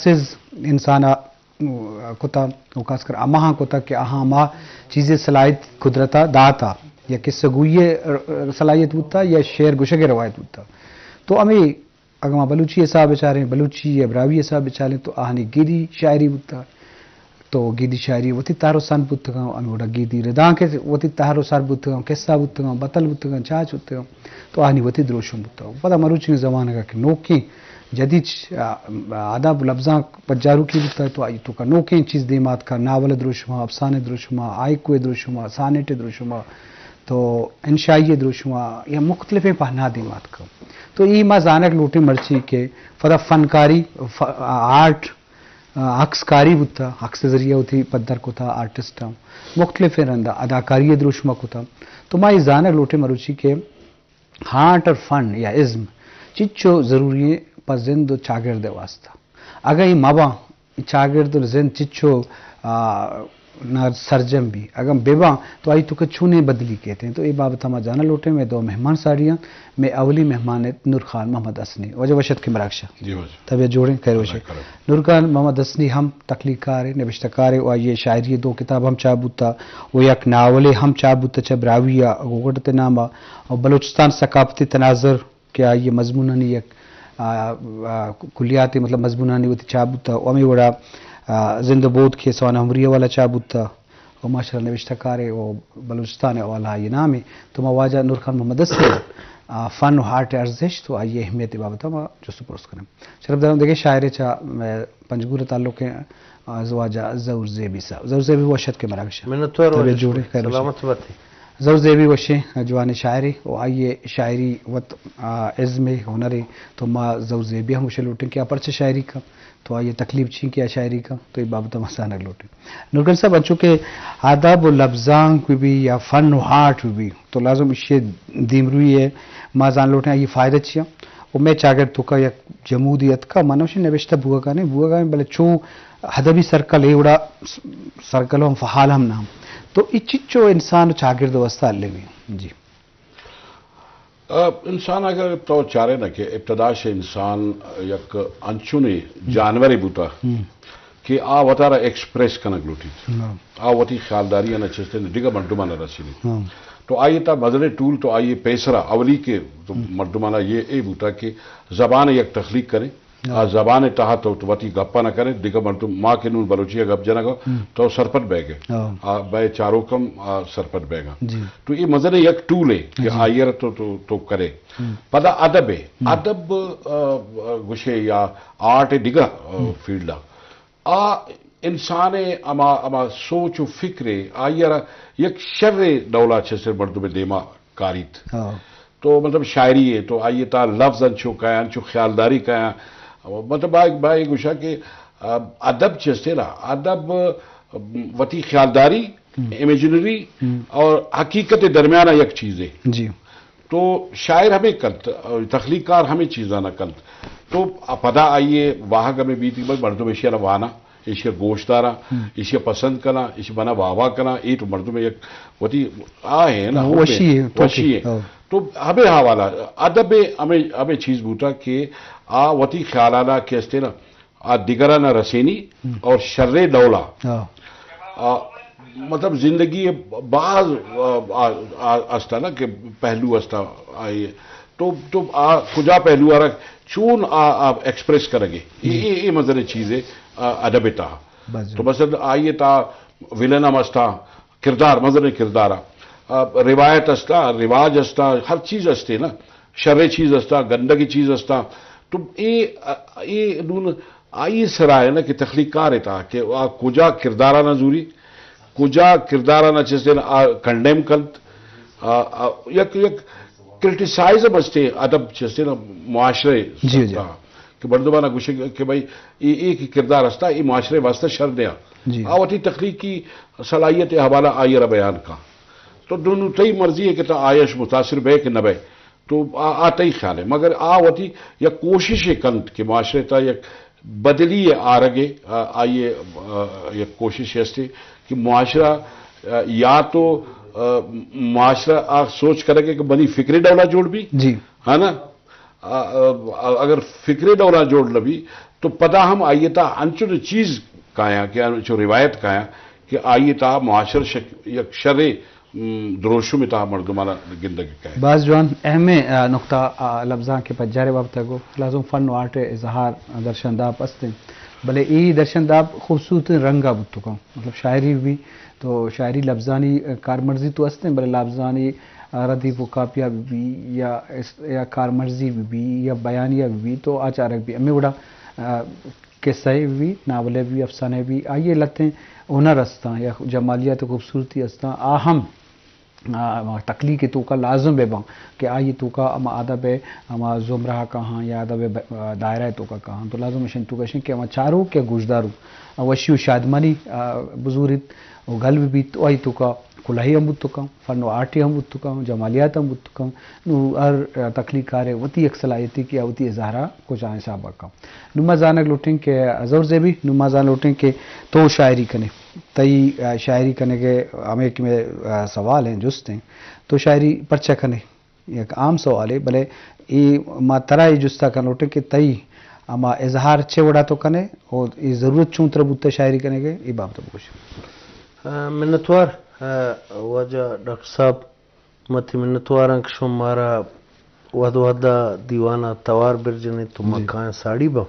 سز انسان ءَ کتا، و خاص کر ہماہاں کتا کہ آہاں ہما چیزے صلاحیت قدرت ءَ داتا، یا قصہ گوئی ءِ صلاحیت بوتا، یا شعر گوشگ ءِ روایت بوتا۔ تو ہمے اگاں ما بلوچی حساب بچاریں، بلوچی یا براہوئی حساب بچاریں، تو آہانی گیدی شاعری بوتا۔ تو گیدی شاعری وتی تہر و سن بوتگاں، ہمے وڑا گیدی ردانک وتی تہر و سر بوتگاں، قصہ بوتگاں، بتل بوتگاں، چاچ بوتگاں۔ تو آہانی وتی دروشم بوتگ۔ پدا مروچی زمانگ ءَ کہ نوکیں جدید ش-، آ، ادب و لبزانک پجاروکی بوتگ، تو آئی توکا نوکیں چیز دیما اتکا، ناول ءِ دروشما، افسانے ءِ دروشما، ہائیکو ءِ دروشما، سانیٹ ءِ دروشما، تو انشائی ءِ دروشما، یا مختلفیں پہنا دیما اتکا۔ تو ای ما زانگ لوٹیں مرچی کہ پدا فنکاری، ف-، آرٹ، آ، عکس کاری بوتا، عکس ذریعہ وتی پدر کتا، آرٹسٹ ہم مختلفیں رندا اداکاری ءِ دروشما کتا۔ تو ما ای زانگ لوٹیں مروچی کہ آرٹ اور فن یا ازم چچو ضروری ایں پہ زند و چاگرد ءِ واسطہ۔ اگاں ای مباں، چاگرد و زند چچو، آ، نہ سرجم بی، اگاں بباں تو آئی توکا چونیں بدلی کیت ایں؟ تو اے بابت ما جانا لوٹیں۔ مئے دو مہمان ساڑی ایں، مئے اولی مہمان ایں نور خان محمد حسنی۔ واجہ وش اتکے مراگش ءَ۔ جی واجہ۔ طبیعت جوڑیں، خیر وشے؟ اللہ کرم۔ نور خان محمد حسنی ہم تخلیق کارے، نبشتہ کارے، و آئی ءِ شاعری ءِ دو کتاب ہم چاپ بوتا، و یک ناولے ہم چاپ بوتا چہ براہوئی ءَ گوگٹ ءِ نام ءَ، و بلوچستان ثقافتی تناظر کہ آئی ءِ مضمونانی یک، آ، آ، کلیاتے، مطلب مضمونانی وتی چاپ بوتا، و ہمے وڑا، آ، زند و بود کہ سوانح عمری ءِ حوالہ چاپ بوتا، و ماشاءاللہ نبشتہ کارے و بلوچستان ءِ حوالہ آئی ءِ نامے۔ تو ما واجہ نور خان محمد حسنی، آ، فن و آرٹ ءِ ارزشت و آئی ءِ اہمیت ءِ بابت ءَ ما جست و پرس کنیں۔ شرف دارم دگہ شاعرے چہ، آ، پنجگور ءَ تعلق ایں، آ، واجہ ظہور زیبی صاحب۔ ظہور زیبی وش اتکے مراگش ءَ۔ منتوار طبیعت واجہ۔ جوڑے، خیر وشے؟ سلامت باتے۔ ظہور زیبی وشیں جوانیں شاعرے و آئی ءِ شاعری وت، آ، ازمے، ہنرے۔ تو ما ظہور زیبی ہم گوشے لوٹیں کہ آ پرچہ شاعری کن، تو آئی ءِ تکلیف چی کہ آ شاعری کن، تو اے بابت ءَ ما زانگ لوٹیں۔ نورگل صاحب، انچو کہ ادب و لبزانک بہ بی یا فن و آرٹ بہ بی، تو لازم ایشی ءِ دیمروئی ءَ ما زان لوٹیں، آئی ءِ فائدہ چی ایں؟ و مئے چاگرد توکا یک جمودی اتکا، من وشیں نبشتہ بوگا نہ ایں، بوگا ایں، بلے چو ادبی سرکل اے وڑا س-، سرکل ہم فعال ہم نہ ایں۔ تو اے چچو انسان و چاگرد ءِ واسطہ المی؟ جی۔ ا، انسان اگر تو چارے نا کہ ابتدا سے انسان یک انچونے جانورے بوتا ہم۔ کہ آ وتارا ایکسپریس کنگ لوٹیت۔ ہاں۔ آ وتی خیالداری انا چیزیں دگہ مردمانا رسینیت۔ ہاں۔ تو آئی تا مزنیں ٹول تو آئی پیسرا اولی کہ تو ہم۔ مردمانا یہ اے بوتا کہ زبان یک تخلیق کرے۔ ہاں۔ آ زبان تہا تو وتی گپا نہ کرے، دگہ مردم ما کہ نون بلوچی گپ جنگا ہم۔ تو سرپد بہ گئے۔ ہاں۔ آ بے چاروکم آ سرپد بہ گا۔ جی۔ تو یہ مزنیں یک ٹول ہے کہ جی۔ آئی تو، تو، تو کرے۔ ہم۔ پدا ادب ہے۔ ہم۔ ادب، آ، آ، گوشے یا آرٹ دگہ، آ، ہم۔ فیلڈ آ۔ آ انسان ءِ ہما، ہما سوچ و فکر ءَ آئی ءَ را یک شریں ڈولا چہ سر مردم ءِ دیما کاریت۔ ہاں۔ تو مطلب شاعری ءَ تو آئی ءِ تہا لفظ انچو کایاں، انچو خیالداری کایاں۔ مطلب آ، با اے گوشاں کہ، آ، ادب چیستے نا، ادب وتی خیالداری، ہم۔ امیجنری ہم۔ اور حقیقت ءِ درمیان ءَ یک چیزے۔ جی۔ تو شاعر ہمیں کنت، تخلیق کار ہمیں چیزاں نہ کنت۔ تو پدا آئیے واہگ ہمیں بیت کہ بھائی مردم ایشی ءَ وانا، ایشی ءَ گوش دارا، ہم۔ ایشی ءَ پسند کنا، ایشی منا واہ واہ کنا، اے تو مردم یک وتی آ ہے نا، ہاں، حب ہے، وشی ہے، تو وشی ہے۔ ہاں۔ تو ہمیں حوالہ ادب ہمیں، ہمیں چیز بوتا کہ آ وتی خیالانا کہ استے نا، آ دگرانا رسینی ہم۔ اور شریں ڈولا۔ ہاں۔ آ، مطلب زندگی باز، آ، آ، آ، استا نا کہ پہلو استا آئی۔ تو، تو آ کجا پہلو آ رکھ چون آ، آ ایکسپریس کرگے۔ اے، ہم۔ اے، اے مزن چیزے، آ، ادب تہا۔ بس۔ تو مثلاً آئی تہا ولن ہم استا، کردار، مزن کردار آ، آ، روایت استا، رواج استا، ہر چیز استے نا، شریں چیز استا، گندگی چیز استا۔ تو اے، اے نون آئی سرا ہے نا کہ تخلیق کار تہا کہ آ کجا کردارانا زوری، کجا کردارانا چیزیں آ کنڈیم کنت، آ، آ، یک، یک کرٹیسائز ہم استے ادب چیزیں نا معاشرے جی، جی۔ سرا۔ کہ مردمانا گوشے کہ بھائی اے، اے کہ کردار استا، اے معاشرے واسطہ شر نیا۔ جی۔ آ وتی تخلیقی صلاحیت حوالہ آئی را بیان کا۔ تو دونوں تئی مرضی ہے کہ تو آیش متاثر بے کہ نہ بے۔ تو آ، آ تئی خیال ہے۔ مگر آ وتی یک کوشش کنت کہ معاشرے تا یک بدلی آرگے، آ، آئی، آ، یک کوشش استے کہ معاشرہ، آ، یا تو، آ، معاشرہ آ سوچ کرگے کہ بنی فکری ڈولا جوڑ بھی، جی۔ ہے نا؟ آ، آ، اگر فکرے ڈولا جوڑ نہ بی تو پدا ہم آئی ءِ تہا انچو چیز کایاں کہ انچو روایت کایاں کہ آئی ءِ تہا معاشر شک-، یک شرے، م، دروشم ءِ تہا مردمانا گندگ ءَ کائے۔ باز جوان اہمیں، آ، نقطہ، آ، لبزانک ءِ پجار ءِ بابت ءَ گو، لازم فن و آرٹ ءِ اظہار درشانداپ است انت، بلے اے درشانداپ خوبصورتیں رنگ ءَ بوت کنت، مطلب شاعری بی تو شاعری لبزانی کارمرزی تو است انت، بلے لبزانی ردیف و قافیہ بہ بی یا اس-، یا کارمرزی بہ بی یا بیانیہ بہ بی تو آ چارگ بی۔ ہمے وڑا، آ، قصہ بہ بی، ناول بہ بی، افسانہ بہ بی، آئی ءِ لہتیں ہنر استاں یا جمالیات و خوبصورتی استاں، آ ہم، آ، ہما تخلیق ءِ توکا لازم بہ باں کہ آئی ءِ توکا ہما ادب ءِ ہما زمرہ کاہاں یا ادب ءِ ب-، آ، دائرہ ءِ توکا کاہاں تو لازم اشانی توکا اشیں کہ ہما چاروک یا گوشداروک، آ، وشی و شادمانی، آ، بزوریت و گل بہ بیت و آئی توکا کلہی ہم بوت کن، فن و آرٹی ہم بوت کن، جمالیات ہم بوت کن۔ نوں ہر، آ، تخلیق کارے وتی یک صلاحیتے کہ آ وتی اظہارا کجا حسابا کن۔ نوں ما زانگ لوٹیں کہ زور زیبی، نوں ما زانگ لوٹیں کہ تو شاعری کنے، تئی، آ، شاعری کنگے ہمے کہ مئے، آ، سوال ہیں، جست ہیں، تو شاعری پرچہ کنے؟ یک عام سوالے، بلے اے ما ترا اے جستا کن لوٹیں کہ تئی ہما اظہار چے وڑا تو کنے و اے ضرورت چون ترا بوتا شاعری کنگے، اے بابت بگوش۔ آ، منتوار، آ، واجہ ڈاکٹر صاحب، ما تئی منتواراں کہ شما مارا وہد وہدا دیوانا توار برجنے تو ما جی۔ کایاں ساڑی باں،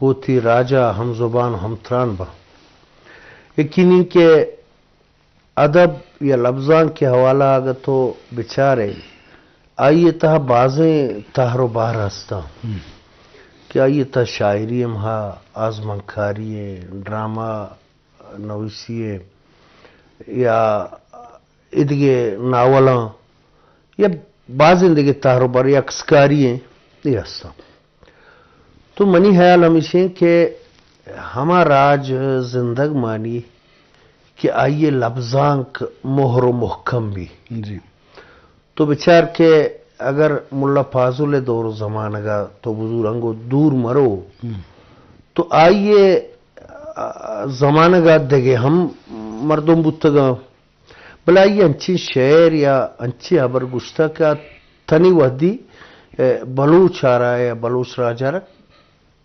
گوں تئی راجا ہم زبان و ہم تران باں۔ یقینی کہ ادب یا لبزانک ءِ حوالہ اگہ تو بچارے، آئی ءِ تہا بازیں تہر و بہر ہستاں ہم۔ کہ آئی ءِ تہا شاعری ہم ہا، آزمانکاری ءِ، ڈرامہ نویسی ءِ یا ایدگہ ناولاں یا بازیں دگہ تہر و بہر یا عکسکاری ءِ اے ہستاں۔ تو منی ہیال ہمیش انت کہ ہما راج زندگ مانی کہ آئی ءِ لبزانک مہر و محکم بی۔ جی۔ تو بچار کہ اگر ملا فاضل ءِ دور و زمانگ ءَ تو بزور انگو دور مرو، ہم۔ تو آئی ءِ، آ، زمانگ ءَ دگہ ہم مردم بوتگاں، بلے آئی ءَ انچیں شعر یا انچیں ہبر گوشتگ کہ آ تنی وہدی، اے، بلوچ ءَ را یا بلوچ راج ءَ را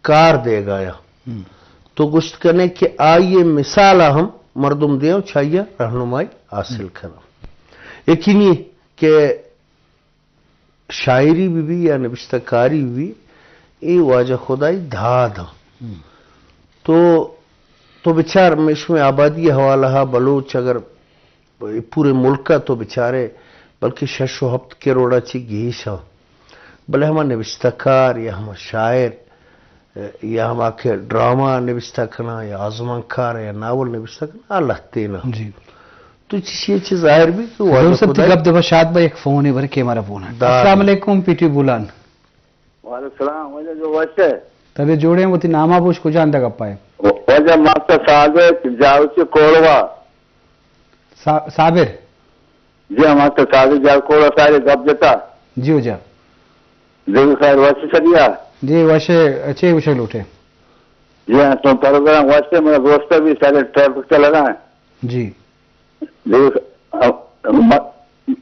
کار دیگ ءَ یا۔ ہم۔ تو گوشت کنے کہ آئی ءِ مثال ءَ ہم مردم دیاں چہ آئی ءَ رہنمائی حاصل کناں۔ یقینی کہ شاعری بہ بی یا نبشتہ کاری بہ بی، اے واجہ خدائی داد آں۔ ہم۔ تو، تو بچار، مئے شمئے آبادی ءِ حوالہ ءَ بلوچ اگر پورے ملک ءَ تو بچارے، بلکہ شش و ہپت کروڑ ءَ چہ گیش آں۔ بلے ہما نبشتہ کار یا ہما شاعر یا ہما کہ ڈرامہ نبشتہ کناں یا آزمانکار یا ناول نبشتہ کناں، آ لہتین آں۔ جی۔ تو چشی ءَ چہ ظاہر بی کہ واجہ دوست، خدائی گپ دبا شاد با، یک فونے بر کہ مارا فون ہے۔ داد۔ السلام علیکم، پی ٹی بولان۔ وعلیکم السلام، واجہ جو وش ہے۔ طبیعت جوڑ ہے، وتی ناما بوش، کجا اندہ گپا ہے؟ واجہ ماسٹر صادق جاوچی کولوا۔ صا-، صابر۔ جی ہاں، ماسٹر صادق جاوچی کولوا سارے گپ جتا۔ جی ہو جا۔ دیکھو خیر وش سدیا۔ جی وش، اچھے وش لوٹے۔ جی ہاں، تو پروگرام وش ہے، میرا دوست بھی سارے ٹریفک چلا رہا ہے۔ جی۔ دیکھ، اب، م-،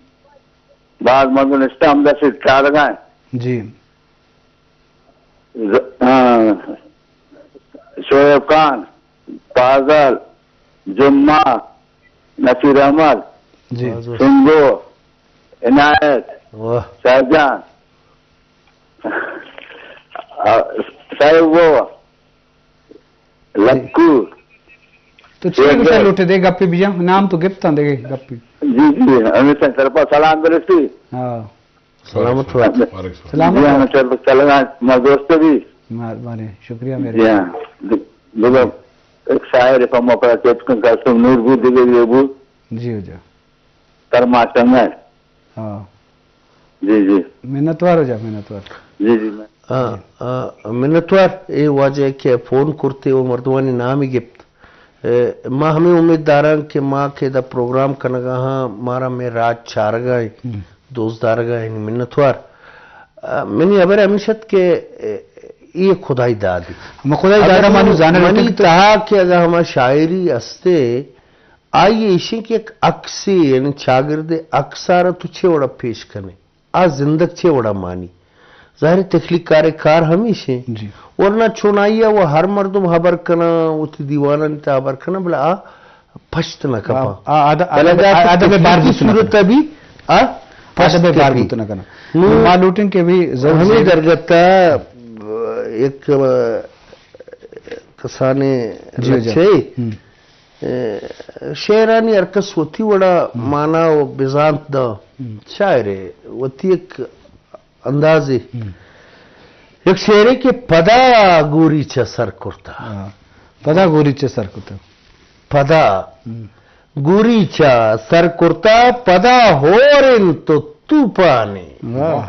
بعض مردم اسٹام دست چارگا ہیں۔ جی۔ ز-، ہاں، شعیب خان، فاضل، جمعہ، نصیر احمد، جی۔ سنگو، عنایت، واہ۔ شاہجان، آ، صاحب وہ، لکو۔ تو چی گوشگ لوٹے دے گپے بیا؟ نام تو گپتاں دے گپے۔ جی، جی، ہمیں سرپا سلام برسی۔ ہاں۔ سلامت ہو۔ وعلیکم السلام۔ سلامت جی ہو۔ ہاں، سر، سلام، ما دوست بھی۔ مہربانی، شکریہ میرے۔ جی ہاں۔ دگہ ایک شاعر پہ ما پر چیت کن کسم نور بود دگہ یہ بود۔ جی ہو جا۔ تر ما چنگا۔ ہاں۔ جی، جی۔ منتوار ہو جا، منتوار۔ جی، جی، میں آ، آ، منتوار، اے واجہ کہ فون کرتے و مردمانی نامی گپت۔ اے، ما ہمیں امید داراں کہ ما کہ دا پروگرام کنگا ہاں، مارا میں راج چارگا ہیں، ہم۔ دوست دارگا ہیں، منتوار۔ آ، منی خبر ہمیش ات کہ، اے، اے خدائی دادی۔ ہم خدائی دادا اگر مانو زانگ منی لوٹیں کہ تو تہا کہ اگر ہما شاعری استے، آئی ایشیں کہ یک عکسے، یعنی چاگردے عکسارا تو چے وڑا پیش کنے؟ آ زندگ چے وڑا مانی؟ ظاہر ہے تخلیق کار کار ہمیش ہیں۔ جی۔ ورنہ چونائیا وہ ہر مردم خبر کنا، وتی دیوانانی تا خبر کنا، بلے آ پشت نہ کپا۔ آ، آ، ادب، بلے ادب، ادا ادب تخلیقی بار بوت نہ صورت کنا۔ ابھی آ پشت ادب بار کپی۔ بوت نہ کنا۔ نو ما لوٹیں کہ بھی ضرور ہمیں ضرور درگتا ایک، آ، کسانے جی، جی۔ لچھے۔ ہم۔ اے، شعرانی ہر کس وتی وڑا ہم۔ مانا و بزانت دا۔ ہم۔ شاعر ہے، وتی ایک اندازے۔ ہم۔ یک شعرے کہ پدا گوری چہ سر کرتا۔ ہاں۔ پدا گوری چہ سر کرتا۔ پدا ہم۔ گوری چہ سر کرتا، پدا ہورن تو توپانی۔ واہ۔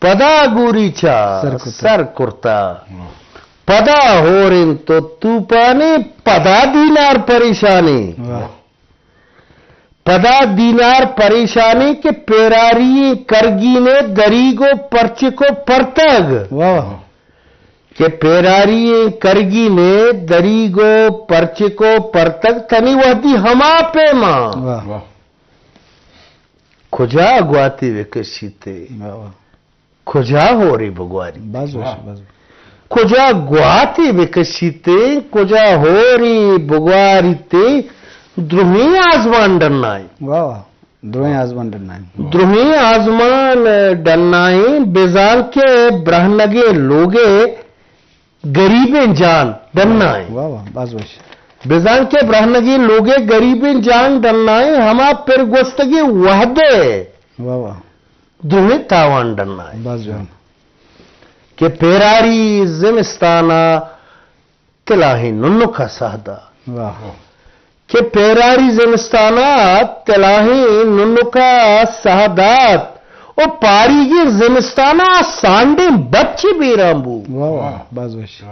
پدا گوری چہ سر کرتا۔ سر کرتا۔ واہ۔ پدا ہورن تو توپانی، پدا دینار پریشانی۔ واہ۔ پدا دینار پریشانی کہ پیراری کرگینے دریگ و پرچک و پرتگ۔ واہ۔ کہ پیراری کرگینے دریگ و پرچک و پرتگ تنی وحدی ہما پیما۔ واہ۔ واہ۔ کجا گواتی بکشیتے؟ واہ، واہ۔ کجا ہوری بگواری؟ باز وش، واہ۔ باز وش۔ کجا گواتی بکشیتے؟ کجا ہوری بگواریتے؟ درہیں آزمان ڈنائیں۔ واہ، واہ۔ درہیں آزمان ڈنائیں۔ درہیں آزمان ڈنائیں، بزان کے برہنگے لوگے گریبیں جان ڈنائیں۔ واہ، واہ، باز وش۔ بزان کے برہنگی لوگے گریبیں جان ڈنائیں، ہما پر گوستگی وہدے واہ، واہ۔ درہیں تاوان ڈنائیں۔ باز جوان۔ کہ پیراری زمستانا تلاہیں ننکا سہدا۔ واہ۔ کہ پیراری زمستانا تلاہیں ننکا سہدات و پاریگیں زمستانا سانڈیں بچے بیران بو۔ واہ، واہ، باز وش۔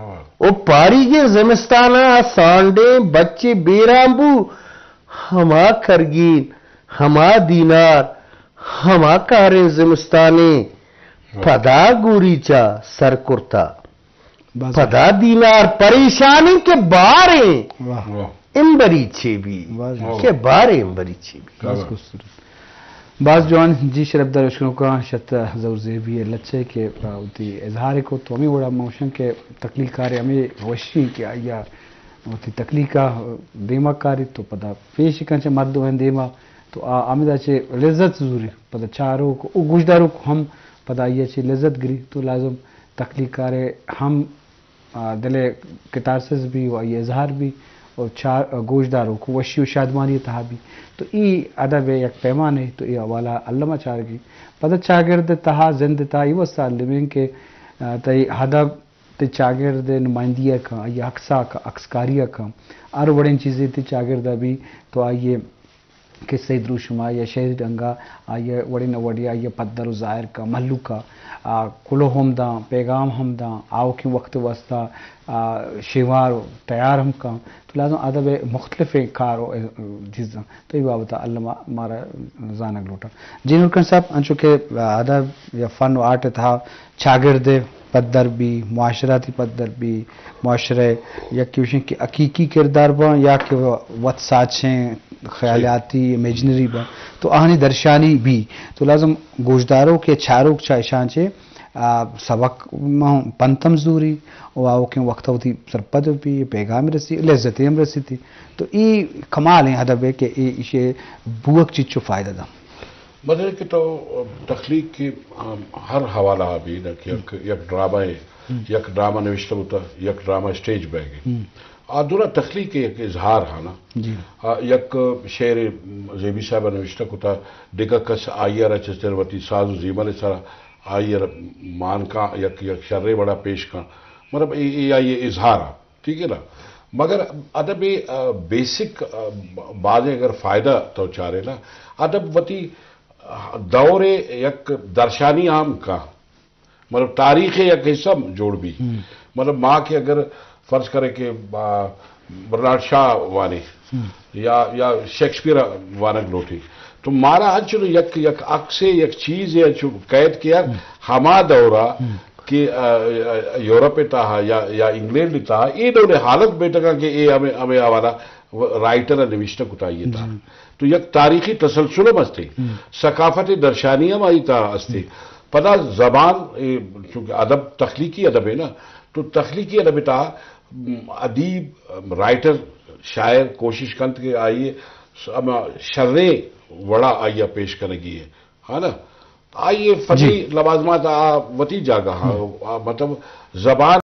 و پاریگیں زمستانا سانڈیں بچے بیران بو، ہما کرگین، ہما دینار، ہما کاریں زمستانیں پدا گوری چہ سر کرتا۔ باز پدا دینار پریشانی کہ باریں واہ۔ واہ۔ امبری چے بی، باز کہ باریں امبری چے بی۔ باز خوبصورت۔ باز جوان۔ جی شرپدار اشکنوکاں، شت زور زیبی ءِ لچہ کہ وتی اظہار کو تو ہمیں وڑا موشن کہ تخلیق کارے ہمیں وشی کہ آیا وتی تخلیق ءَ دیما کاری تو پدا پیش کن چہ مردم دیما تو آ ہمدا چہ لذت زوری پدا چاروک و گوشداروک ہم پدا آئی چہ لذت گری تو لازم تخلیق کارے ہم آ، دل ءِ کتارسز بی و آئی اظہار بی و چار، آ، گوشداروک وشی و شادمانی تہا بی۔ تو ای ادب ءِ یک پیمانے تو ای حوالہ الما چارگی۔ پدا چاگرد تہا، زند تہا ای واسطہ المیں کہ، آ، تئی ادب تئی چاگرد ءِ نمائندگی ءَ کن، آئی عکس ءَ کن، عکسکاری ءَ کن۔ ہر وڑیں چیزے تئی چاگرد ءَ بی تو آئی قصہ ءِ دروشم ءَ یا شعری رنگ ءَ آئی ءَ وڑے نہ وڑے آئی ءَ پدر و ظاہر کن، مھلوک ءَ، آ، کلوہ ہم داں، پیغام ہم داں، آؤکیں وقت ءِ واسطہ، آ، شیوار و تیار ہم کن۔ تو لازم ادب ءِ مختلفیں کار و، آ، چیز داں۔ تو اے بابت ءَ الما مارا زانگ لوٹاں۔ جی نورکن صاحب، انچو کہ ادب یا فن و آرٹ ءِ تہا چاگرد ءِ پدر بی، معاشراتی پدر بی، معاشرہ ءِ یکے گوشیں کہ حقیقی کردار باں یا کہ وت ساچیں خیالاتی، امیجنری باں، تو آہانی درشانی بی۔ تو لازم گوشداروک یا چاروک چہ اشاں چہ، آ، سبق ما پنت ہم زوری و آؤکیں وقت ءَ وتی سرپد بی، پیغام رسی، لذتے ہم رسیتی۔ تو ای کمالیں ادب ءِ کہ ای، ایشی بوک چیچو فائدہ داں۔ مطلب کہ تو تخلیق کہ، آ، ہر حوالہ ءَ بی نہ کہ یک، یک ڈرامہ ءِ، یک ڈرامہ نوشتہ بوتا، یک ڈرامہ اسٹیج بیگ ءِ۔ آ دونوں تخلیق ءِ یک اظہار ہانا۔ جی۔ آ، یک شعر زیبی صاحب ءَ نوشتہ کتا، دگہ کس آئی ءَ را چہ سر وتی ساز و زیمل ءِ سرا آئی ءَ را مان کاں، یک، یک شریں وڑا پیش کاں۔ مطلب اے، اے آئی ءِ اظہار آ۔ ٹھیک ہے نا؟ مگر ادب ءِ، آ، بیسک، آ، بازیں اگر فائدہ تو چارے نا، ادب وتی، آ، دور ءِ یک درشانی عام کا، مطلب تاریخ ءِ یک حصہ جوڑ بی۔ مطلب ما کہ اگر فرض کرے کہ، آ، برنارڈ شاہ وانے یا، یا شیکسپیئر وانگ لوٹی، تو مارا انچو یک، یک عکسے، یک چیزے انچو قید کیا، ہما دورا کہ، آ، آ، یورپ ءِ تہا یا، یا انگلینڈ ءِ تہا اے ڈول حالت بیٹگا کہ اے ہمیں، ہمیں حوالہ رائٹر ءَ نوشتہ کتا آئی ءِ تہا۔ تو یک تاریخی تسلسل ہم استے، ثقافت درشانی ہم آئی تہا استے۔ پدا زبان، اے، چونکہ ادب تخلیقی ادب ہے نا، تو تخلیقی ادب تا، م، ادیب، م، رائٹر، شاعر کوشش کنت کہ آئی س-، ہما شریں وڑا آئی پیش کنگی ہے، ہاں نا؟ آئی فنی جی۔ لوازمات آ وتی جاگہ ہاں، ہم۔ آ مطلب زبان